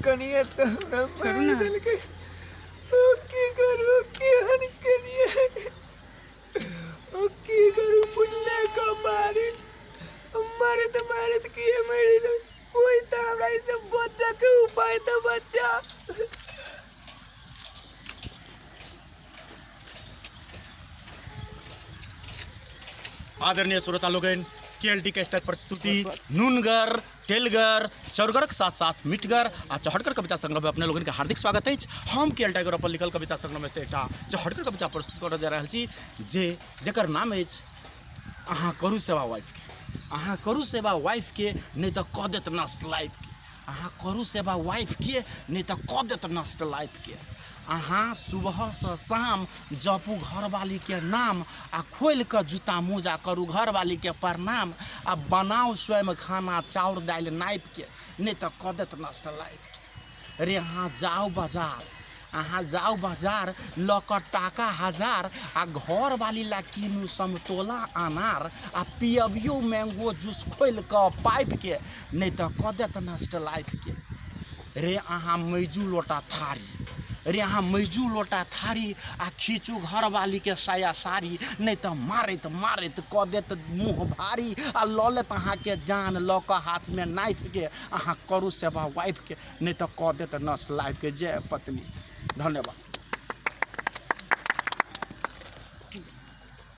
कनिया तऽ हमरा करू मारि ने। देलकै। ओ की करू, केहन कनिया, ओ की करू, फुटले कपारे, मारैत मारैत किए मरि गेलै? कोइ तऽ हमरा एहिसँ बचऽके उपाय तऽ बचा। आदरणीय श्रोता लोगन, के एल टी के स्टार प्रस्तुति नूनगर तेलगर चौरगरक साथ साथ मिठगर आ चहटगर कविता संग्रह में अपने लोगन के हार्दिक स्वागत अछि। हम के एल टाइगर अपन लिखल कविता संग्रह में से एकटा चहटगर कविता प्रस्तुत करऽ जा रहल छी, जे जकर नाम अछि अहाँ करू सेवा वाइफके। अहाँ करू सेवा वाइफके, नहि तऽ कऽ देत नष्ट लाइफके। अहाँ करू सेवा वाइफके, नहि तऽ कऽ देत नष्ट लाइफके। अहाँ सुबहसँ शाम जपू घरवालीके नाम, आ खोलि कऽ जूता मोजा करू घरवालीके प्रणाम, आ बनाउ स्वयं खाना चाउर दालि नापिके, नहि तऽ कऽ देत नष्ट लाइफके। रे अहाँ जाउ बाजार, अहाँ जाउ बाजार लऽ कऽ टाका हजार, आ घरवाली लए कीनू समतोला अनार, आ पियबियौ मैंगो जूस खोलि कऽ पाइपके, नहि तऽ कऽ देत नष्ट लाइफके। रे अहाँ मैजू लोटा थारी, रे अहाँ मैजू लोटा थारी, आ खींचू घरवालीके साया साड़ी, नहि तऽ मारैत मारैत कऽ देत मुँह भारी, आ लऽ लेत अहाँके जान लऽ कऽ हाथमे नाइफके। अहाँ करू सेवा वाइफके, नहि तऽ कऽ देत नष्ट लाइफके। जय पत्नी। धन्यवाद।